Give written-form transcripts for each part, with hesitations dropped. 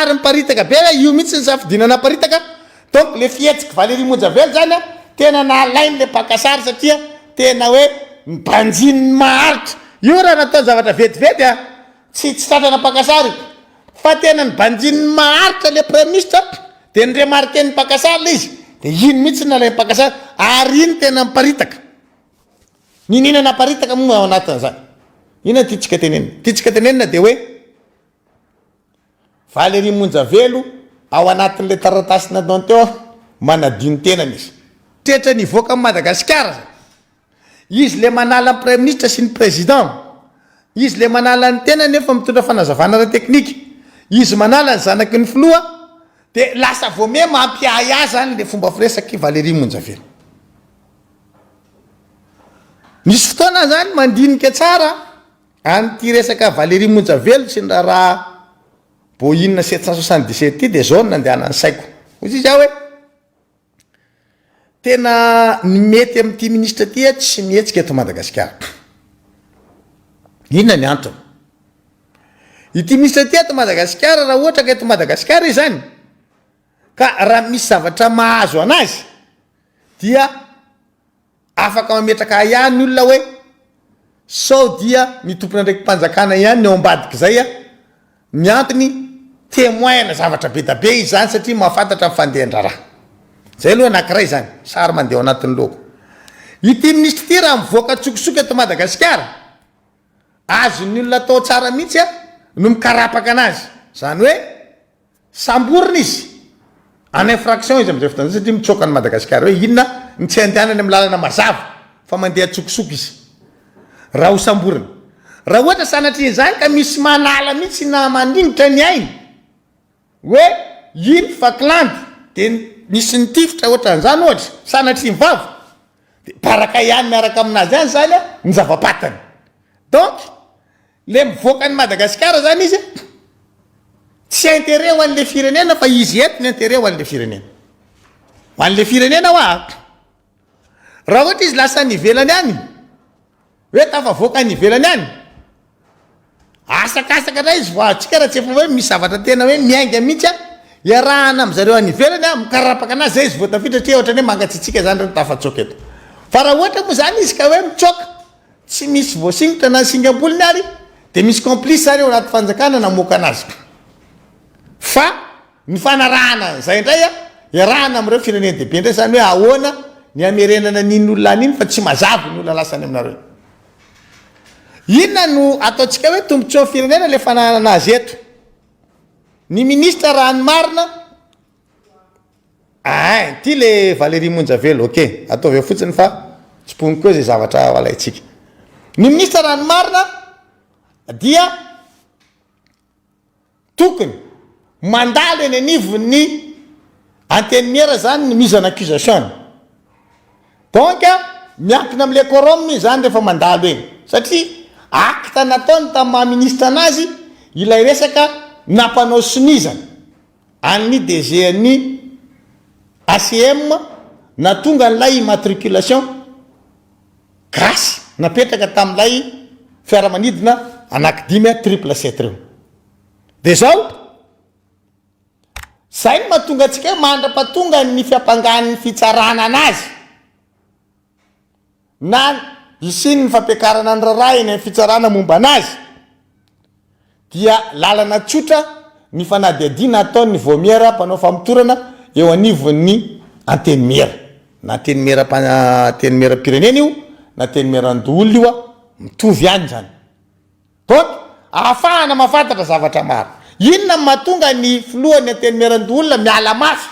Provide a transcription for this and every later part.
sary miparitaka be hoe io mihitsy ny safidiana naparitaka, donc le fihetsik'i Valérie Monjavelo zany a tena nalainy le mpaka sary satria tena hoe mibanjininy maharitra, io raha natao zavatra vetivety a tsy tsy tratrana mpaka sary fa tena nibanjininy maharitra le praiminisitra de ni-remarquer-n'ny mpaka sary le izy de iny mihitsy no nalain'ny mpaka sary ary iny tena miparitaka. Niniana naparitaka moa ao anatin'izany. Inona no tiantsika tenenina? Tiantsika tenenina dia hoe Valérie Monjavelo ao anatin'ilay taratasy nataony teo manadio ny tenany izy. Tretra nivoaka an'i Madagasikara zany. Izy le manala ny praiminisitra sy ny président. Izy le manala ny tenany nefa mitondra fanazavana ara-teknika. Izy manala ny zanaky ny filoha dia lasa vao miha mampiahiahy zany le fomba firesak'i Valérie Monjavelo. Misy fotoana zany mandinika tsara an'ity resaka Valérie Monjavelo sy ny raharaha Boeing 777 ity dia zao no nandehanan'ny saiko. Hoy izy aho hoe tena ny mety amin'ity ministra ity tsy mihetsika eto Madagasikara. Inona ny antony? Ity ministra ity eto Madagasikara raha ohatra ka eto Madagasikara izy zany ka raha misy zavatra mahazo anazy dia afaka mametraka ahiahy ny olona hoe sao dia ny tompon'andraiki-panjakana ihany ny ao ambadik'izay ny antony témoin-na zavatra be da be izy zany satria mahafantatra ny fandehan-draharaha. Zay aloha anankiray zany, sary mandeha ao anatin'ny lohako. Ity minisitra ity raha mivoaka an-tsokosoko eto Madagasikara, azon'ny olona atao tsara mihitsy no mikarapaka anazy, zany hoe Samborina izy, en infraction izy amin'izay fotoana izay satria mitsoaka an'i Madagasikara hoe inona ny tsy andehanany amin'ny lalana mazava fa mandeha an-tsokosoko izy. Raha ho samborina. Raha ohatra sanatria izany ka misy manala mihitsy na mandringotra ny ainy hoe iny fa klandy dia nisy nitifitra ohatran'izany ohatra, sanatria ny vava, dia baraka ihany miaraka aminazy ihany izany ny zava-patany. Donc Le mivoaka an'i Madagasikara zany izy tsy intérêt ho an'le firenena fa izy eto ny intérêt ho an'le firenena. Ho an'le firenena hoa. Raha ohatra izy lasa any ivelany any, hoe tafavoaka any ivelany any, asakasaka ndray izy vao azontsika raha tsy efa hoe misy zavatra tena hoe miainga mihitsy an, iarahana amy zareo any ivelany an, mikarapaka anazy zay izy vao tafiditra satria ohatran'ny hoe mangatsiatsiaka zany reo tafatsoaka eto. Fa raha ohatra moa zany izy ka hoe mitsoaka, Tsy misy voasingotra na singam-bolony ary dia misy complice ary ao anaty fanjakana namoaka anazy. Fa ny fanarahana an'izay indray a, iarahana amin'ireo firenen-dehibe indray izany hoe ahoana ny hamerenana an'iny olona any iny fa tsy mazava iny olona lasa any aminareo iny. Inona no ataontsika hoe tombontsoan'ny firenena ilay fananana azy eto? Ny ministra raha ny marina Ain, ty le Valérie Monjavelo, ok, ataovy eo fotsiny fa tsiponiko eo zay zavatra alaintsika. Ny ministra raha ny marina dia tokony mandalo eny anivon'ny antenimiera zany ny mise en accusation-ny. Donc miankina amle quorum izy zany rehefa mandalo eny satria acte nataony tamin'ny maha ministra anazy ilay resaka nampanao sonia zany. An'ny DG an'ny ACM nahatonga an'ilay immatriculation gasy napetraka tamin'ilay fiaramanidina anaky dimy triple sept ireo. Dia izao, izay no mahatonga antsika hoe mandra-pahatonga ny fiampangan'ny fitsarana anazy na hisian'ny fampiakarana ny raharaha eny amin'ny fitsarana momba anazy, dia lalana tsotra ny fanadihadiana ataon'ny vaomiera mpanao famotorana eo anivon'ny Antenimiera, na Antenimieram-pirenena io na Antenimierandoholona io, mitovy ihany izany. Donc, ahafahana mahafantatra zavatra maro. Inona no mahatonga ny filohan'ny Antenimierandoholona miala mafy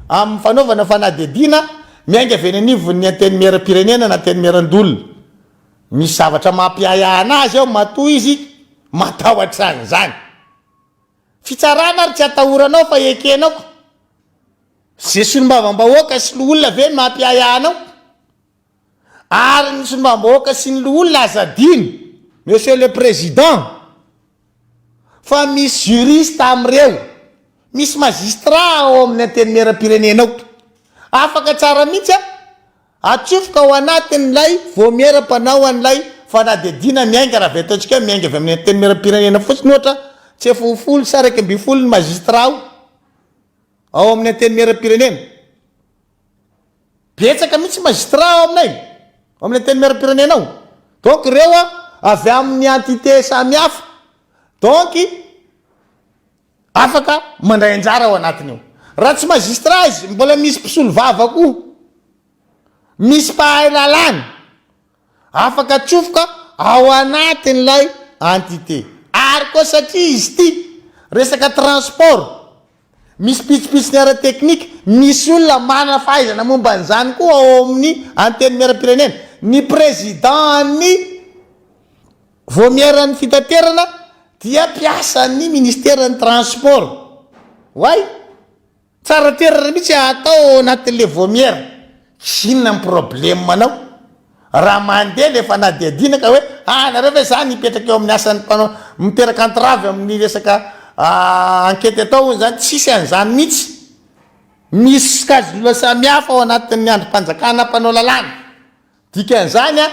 amin'ny fanaovana fanadihadiana miainga avy eny anivon'ny Antenimieram-pirenena na Antenimierandoholona? Misy zavatra mampiahiahy anazy ao matoa izy matahotra an'izany. Fitsarana ary tsy atahoranao fa ekenao ko. Ze solombavambahoaka sy loholona ve no mampiahiahy anao? Ary ny solombavambahoaka sy ny loholona aza adino Monsieur le Président fa misy juriste amin'ireo, misy magistrat ao amin'ny antenimierampirenena ao. Afaka tsara mihitsy an! Atsofoka ao anatin'ilay vaomiera mpanao an'ilay fanadihadiana miainga, raha avy ataontsika hoe miainga avy amin'ny antenimierampirenena fotsiny ohatra, Tsy efa ho folo sa 11 ny magistrat ao, ao amin'ny antenimieram-pirenena. Betsaka mihitsy magistrat ao aminay, ao amin'ny antenimieram-pirenena ao. Donc ireo avy amin'ny entité samihafa. Donc afaka mandray anjara ao anatin'io. Raha tsy magistrat izy, mbola misy mpisolovava koa. Misy mpahay lalàna. Afaka atsofoka ao anatin'ilay entité. Ary koa satria izy ity resaka transport, misy pitsopitsony ara-teknika, misy olona manana fahaizana momba an'izany koa ao amin'ny Antenimierampirenena. Ny président-n'ny Vaomieran'ny fitaterana dia mpiasan'ny ministeran'ny transport. Oay! Tsara toerana mihitsy atao ao anatin'le vaomiera. Inona ny problème anao? Raha mandeha le fanadihadiana ka hoe ah nareo ve zany hipetraka eo amin'ny asan'ny mpanao miteraka entrave amin'ny resaka enquête atao hono zany, tsisy an'izany mihitsy. Misy sokajin'olona samihafa ao anatin'ny andrim-panjakana mpanao lalàna. Dikan'izany an,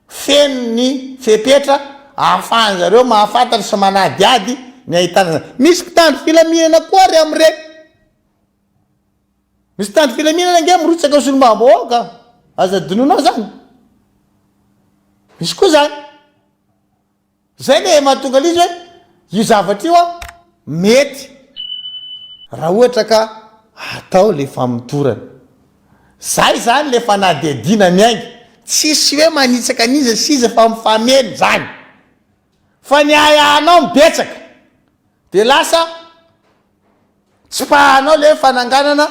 feno ny fepetra ahafahan-zareo mahafantatra sy manadihady ny ahitana izany. Misy mpitandro filaminana koa ary amin'ireny. Misy mpitandro filaminana ange mirotsaka ho solombavambahoaka, aza adinoinao izany. Misy koa izany. Zay le mahatonga an'izy hoe io zavatra io an mety raha ohatra ka atao le famotorana. Zay zany le fanadihadiana miainga, tsisy hoe manitsaka an'iza sy iza fa mifameno zany. Fa ny ahiahinao no betsaka de lasa tsipahanao le fananganana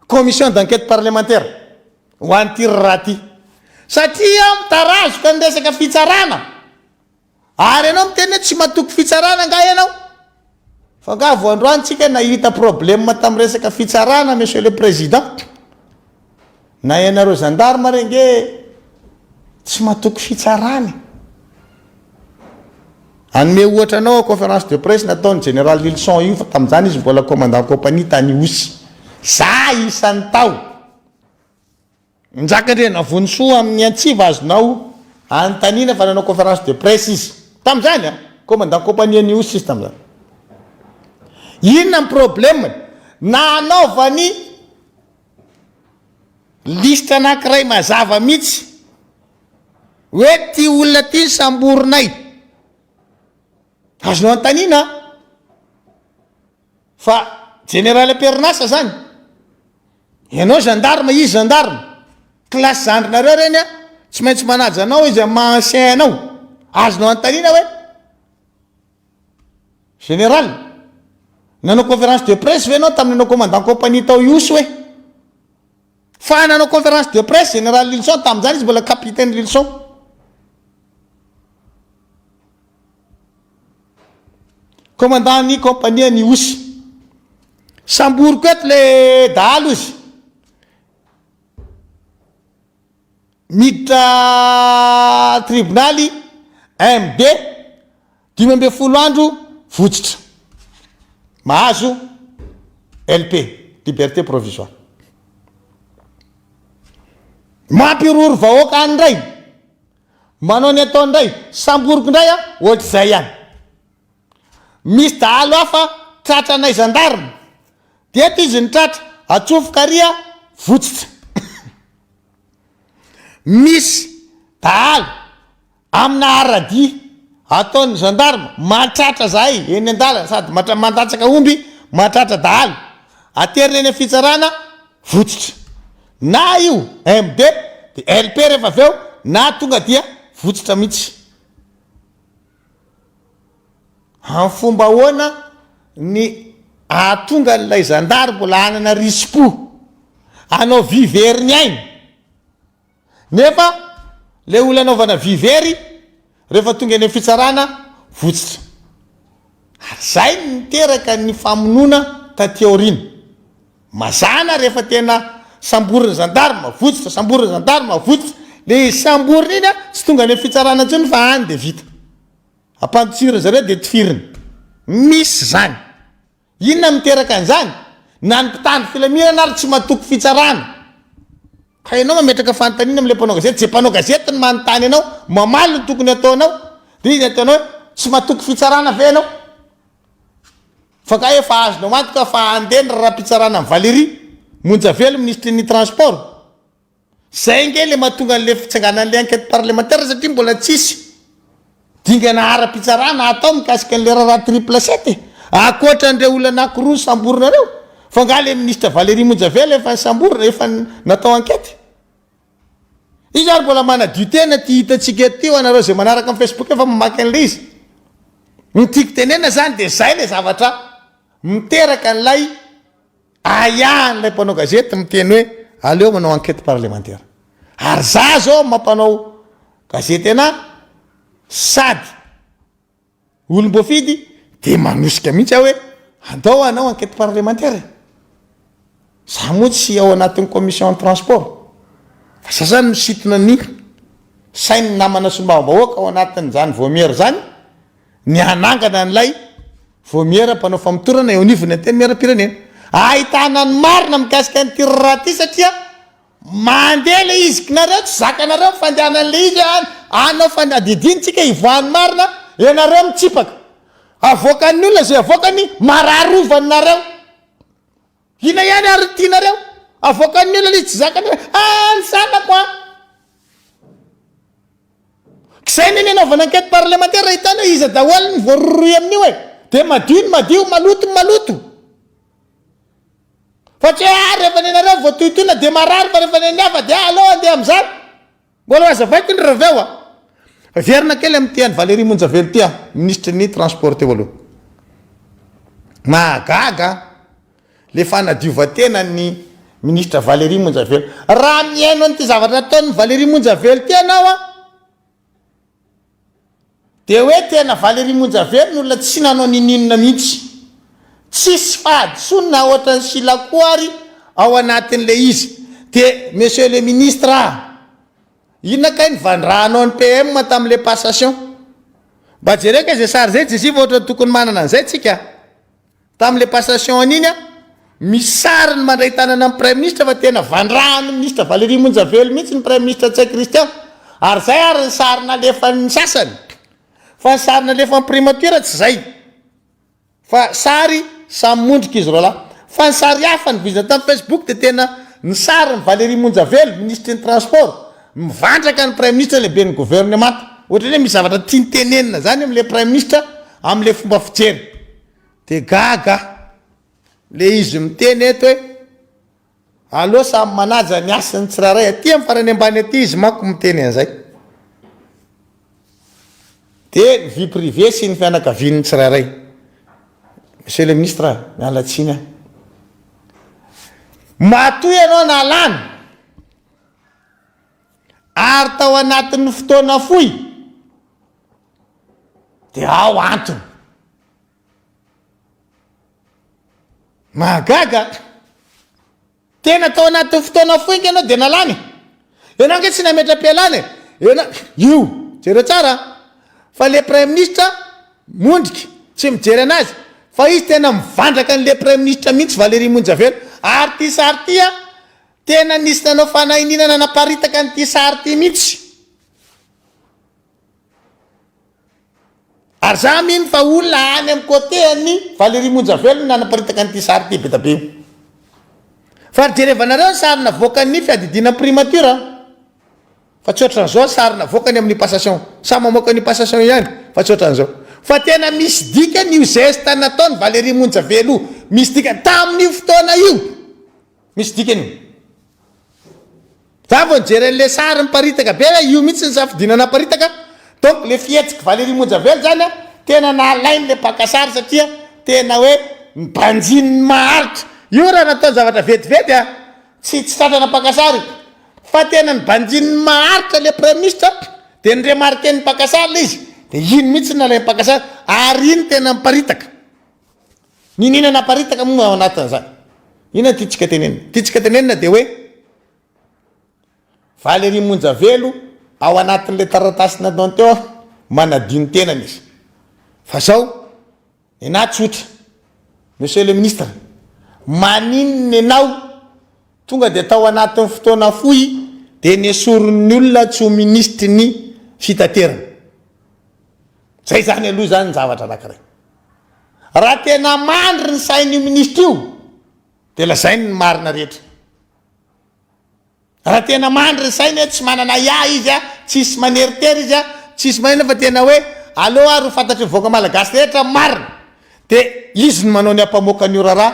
commission d'enquête parlementaire ho an'ity raharaha ity satria mitarazoka ny resaka fitsarana ary ianao miteny hoe tsy matoky fitsarana angaha ianao fa angaha vao androany tsika nahita problème tamin'ny resaka fitsarana monsieur le président na ianareo gendarme re nge tsy matoky fitsarana. Hanome ohatra anao aho conférence de presse nataon'i Général Lilson io fa tamin'izany izy mbola commandant compagnie tany Ihosy. Za isan'ny tao. Njaka Andrianavonisoa amin'ny antsiva azonao anontaniana fa nanao conférence de presse izy. Tamin'izany an! Commandant compagnie an'i Ihosy izy tamin'izany. Inona ny problème-ny? Nanaovany lisitra anankiray mazava mihitsy. Hoe ty olona ty ny samborinay. Azonao anontaniana an! Fa jeneraly am-perinasa zany. Ianao gendarme, izy gendarme. Classe zandrinareo reny an, tsy maintsy manaja anao izy amin'ny maha ancien anao. Azonao anontaniana hoe, Général, nanao conférence de presse ve ianao tamin'ny nanao commandant compagnie tao Ihosy hoe? Fa nanao conférence de presse Général Lilson tamin'izany izy mbola capitaine Lilson. Commandant ny compagnie ny Ihosy. Samboriko eto le dahalo izy. Miditra tribonaly MD 15 andro votsitra. Mahazo LP, liberté provisoire. Mampihorohoro vahoaka any indray. Manao ny ataony indray. Samboriko indray a, ohatr'izay ihany. Misy dahalo hafa tratranay gendarme. Dia eto izy ny tratra, atsofoka ary a, votsitra. Misy dahalo amina aradia ataon'ny gendarme mahatratra zahay eny an-dalana sady matra- mandatsaka omby mahatratra dahalo. Aterina eny amin'ny fitsarana, votsitra. Na io MD dia LP rehefa avy eo na tonga dia votsitra mihitsy. Amin'ny fomba ahoana ny ahatonga an'ilay zandary mbola hanana risi-po hanao vy very ny ainy nefa le olona anaovana vy very rehefa tonga eny amin'ny fitsarana votsitra. Ary zay no niteraka ny famonoana taty aoriana. Mazàna rehefa tena samborin'ny zandarma, votsitra, samborin'ny zandarma, votsitra, le izy samborina iny an, tsy tonga any amin'ny fitsarana intsony fa any de vita. Ampandosiriny zareo de tifiriny. Misy zany. Inona no miteraka an'izany? Na ny mpitandro filaminana ary tsy matoky fitsarana. Ka ianao mametraka fanontaniana amin'ilay mpanao gazety, ze mpanao gazety no manontany anao, mamaly ny tokony ataonao, de izy ataonao hoe. Tsy matoky fitsarana ve ianao? Fa nga efa azonao antoka fa handeha ny raharaham-pitsarana an'i Valérie Monjavelo minisitry ny transport? Zay nge le mahatonga an'le fitsanganan'le enquête parlementaire satria mbola tsisy dingana ara-pitsarana atao mikasika an'le raharaha triple sept e! Ankoatra an'ireo olona anakiroa nosamborina ireo, fa nga le ministre Valérie Monjavelo efa nisamborina, efa natao enquête? Izy ary mbola manadio tena ty hitantsika eto ty ho anareo zay manaraka am facebook efa mamaky an'le izy. Ny tiako tenenina zany de zay le zavatra miteraka an'ilay ahiahin'ilay mpanao gazety miteny hoe aleo manao enquête parlementaire. Ary za zao mampanao gazety anah sady Olom-boafidy dia manosika mihitsy aho hoe andao hanao enquête parlementaire e! Za moa tsy ao anatin'ny commission transport fa za zany misintona ny sain'ny namana solombavambahoaka ao anatin'izany vaomiera izany ny hanangana an'ilay vaomiera mpanao famotorana eo anivon'ny antenimierampirenena ahitana ny marina mikasika an'ity raharaha ity satria Mandeha le izy knareo tsy zakanareo ny fandehanan'le izy an anao fanadihadiana tsika hivoahan'ny marina ianareo mitsipaka avoakan'ny olona zay avoakany marary rovany nareo ina ihany ary ny tianareo avoakan'ny olona le izy tsy zakanareo ah ny zanako an k'zay ne ny anaovana enquête parlementaire ahitana hoe iza daholo ny voarohirohy amin'io e de madio ny madio maloto ny maloto Fa tsy hoe ah rehefa nenareo voatohitohina dia marary fa rehefa nen'ny hafa dia aleo andeha amin'izany. Mbola ho hazavaiko ny reveo a. Heverina kely amin'ity an'i Valérie Monjavelo ity aho, minisitry ny transport teo aloha. Mahagaga an, le fanadiovan-tenan'ny minisitra Valérie Monjavelo. Raha mihaino an'ity zavatra ataon'i Valérie Monjavelo ity ianao an, Dia hoe tena Valérie Monjavelo ny olona tsy nanao ninoninona mihitsy. Tsisy fahadisoana na ohatran'i Sylla koa ary ao anatin'ilay izy. Dia Monsieur le Ministre ah! Inona kay ny vandrahanao ny PM tamin'ilay passation? Mba jereo kay izay sary izay Jessy fa ohatran'ny tokony manana an'izay tsika. Tamin'ilay passation an'iny an, misy sary ny mandray tanana amin'ny Praiminisitra fa tena vandrahan'ny Minisitra Valérie Monjavelo mihitsy ny Praiminisitra Ntsay Christian. Ary izay ary ny sary nalefan'ny sasany. Fa ny sary nalefan'ny Primature tsy izay. Fa sary samy mondrika izy roalahy. Fa ny sary hafa nivoizina tamin'ny Facebook dia tena ny sarin'i Valérie Monjavelo, Minisitry ny Transport, mivandraka ny Praiminisitra lehiben'ny governemanta. Ohatran'ny hoe misy zavatra tiany tenenina izany amin'ilay Praiminisitra amin'ilay fomba fijery. De gaga aho le izy miteny eto hoe aleo samy manaja ny hasiny tsirairay, aty am farany ambany aty izy manko miteny an'izay, de ny vie privée sy ny fianakavian'ny tsirairay. Monsieur le ministre a, miala tsiny aho, matoa ianao nalana ary tao anatin'ny fotoana fohy de ao antony. Mahagaga! Tena tao anatin'ny fotoana fohy ange ianao dia nalana e! Ianao ange tsy nametra-pialana e! Ianao, io, jereo tsara an! Fa le praiminisitra mondrika, tsy mijery anazy, fa izy tena mivandraka an'le praiminisitra mihitsy Valérie Monjavelo. Ary ity sary ity an, tena nisy nanao fanahiniana nanaparitaka an'ity sary ity mihitsy. Ary za mino fa olona any amin'ny côté an'i Valérie Monjavelo no nanaparitaka an'ity sary ity be da be io. Fa ry jerevanareo ny sary navoakan'ny fiadidiana ny primature an! Fa tsy ohatran'izao ny sary navoakany amin'ny passation. Samy mamoaka an'io passation io ihany fa tsy ohatran'izao. Fa tena misy dikany io geste nataon'i Valérie Monjavelo io. Misy dikany. Tamin'io fotoana io! Misy dikany io. Za vao nijery an'le sary miparitaka be hoe io mihitsy ny safidiana naparitaka, donc le fihetsik'i Valérie Monjavelo zany an, tena nalainy le mpaka sary satria tena hoe mibanjininy maharitra, io raha nataony zavatra vetivety an, tsy tsy tratrana mpaka sary io, fa tena nibanjininy maharitra le praiminisitra de ni-remarquer-n'ny mpaka sary le izy, de iny mihitsy no nalain'ny mpaka sary, ary iny tena miparitaka. Niniana naparitaka moa ao anatin'izany. Inona no tiantsika tenenina? Tiantsika tenenina dia hoe Valérie Monjavelo ao anatin'ilay taratasy nataony teo manadio ny tenany izy. Fa zao, nenaha tsotra, Monsieur le ministre, maninona ianao tonga dia tao anatin'ny fotoana fohy dia nesorin'ny olona tsy ho minisitry ny fitaterana? Zay zany aloha zany ny zavatra anakiray. Raha tena mandry ny sain'io minisitra io de lazainy ny marina rehetra. Raha tena mandry ny sainy hoe tsy manana ahiahy izy a, tsisy maneritery izy a, tsisy manina fa tena hoe aleo ary ho fantatry ny vahoaka malagasy rehetra ny marina de izy no manao ny ampamoaka an'io raharaha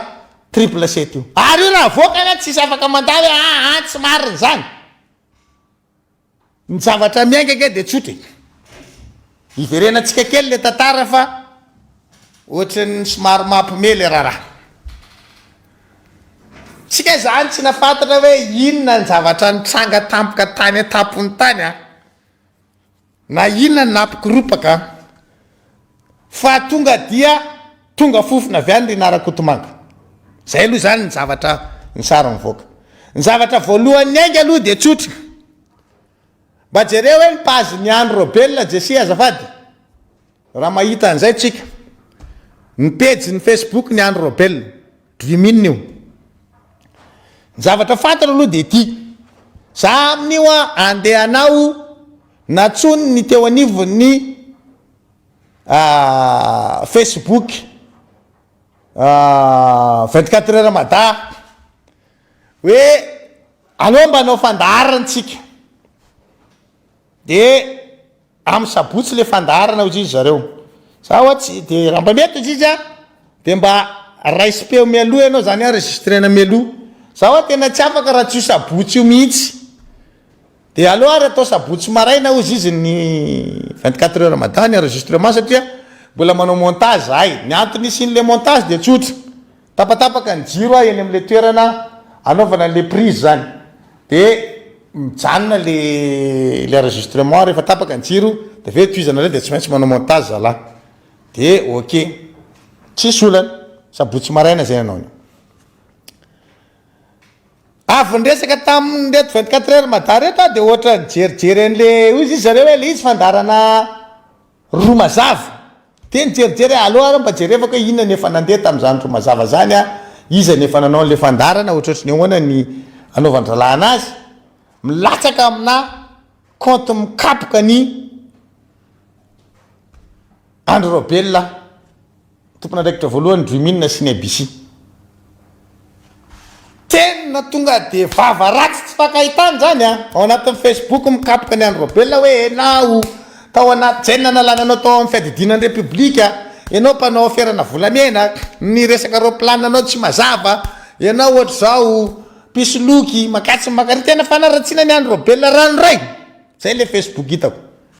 triple sept io. Ary io raha avoakany a tsisy afaka mandà hoe aa tsy marina izany. Ny zavatra miainga ange dia tsotra e. Hiverenantsika kely le tantara fa ohatran'ny somary mampime le raharaha. Tsika izany tsy nafantatra hoe inona ny zavatra nitranga tampoka tany an-tampony tany an. Na inona no nampikoropaka an. Fa tonga dia tonga fofona avy any Rinah Rakotomanga. Zay aloha izany ny zavatra ny sary mivoaka. Ny zavatra voalohany niainga aloha dia tsotra. Mba jereo hoe ny page ny Andry Raobelina Jessie azafady. Raha mahita an'izay tsika. Ny pejy ny Facebook ny Andry Raobelina. Dream'in io. Ny zavatra fantatra aloha dia ity. Za amin'io an andeha hanao natsony ny teo anivon'ny Facebook 24 heures mada hoe aleo mba hanao fandaharana tsika de Amin'ny sabotsy le fandaharana hozy izy zareo. Za hoa tsy de raha mba mety hozy izy a de mba raisim-peo mialoha ianao zany enregistrena mialoha. Za hoa tena tsy afaka raha tsy io sabotsy io mihitsy. De aleo ary atao sabotsy maraina hozy izy ny 24 heures mada ny enregistrement satria mbola manao montage zahay. Ny antony hisian'le montage de tsotra. Tapatapaka ny jiro a eny amle toerana anaovana anle prise zany de mijanona le le enregistrement rehefa tapaka ny jiro de avy eo tohizana ndray de tsy maintsy manao montage zalah de ok tsisy olana sabotsy maraina zay nanao an'io. Avy niresaka tamin'ireto 24 heures mada reto aho de ohatra nijerijery an'le hoy izy zareo hoe le izy fandaharana Roa mazava. Dia nijerijery aho, aleo ary mba jerevako hoe inona no efa nandeha tamin'izany roa mazava izany an, iza no efa nanao an'ilay fandaharana, ohatrohatry ny ahoana ny anaovan-drahalahy anazy. Milatsaka aminà compte mikapoka ny Andry Raobelina aho. Tompon'andraikitra voalohany Dream'in sy ny ABC. Tena tonga de vava ratsy tsy fankahitana zany a! Ao anatin'ny Facebook mikapoka an'i Andry Raobelina hoe enao tao anaty zay nanalana anao tao amin'ny fiadidiana ny Repoblika, enao mpanao aferana volamena, ny resaka roplanina anao tsy mazava, enao ohatr'izao mpisoloky, makatsy makary, tena fanaratsiana an'i Andry Raobelina ranoray! Zay le Facebook hitako.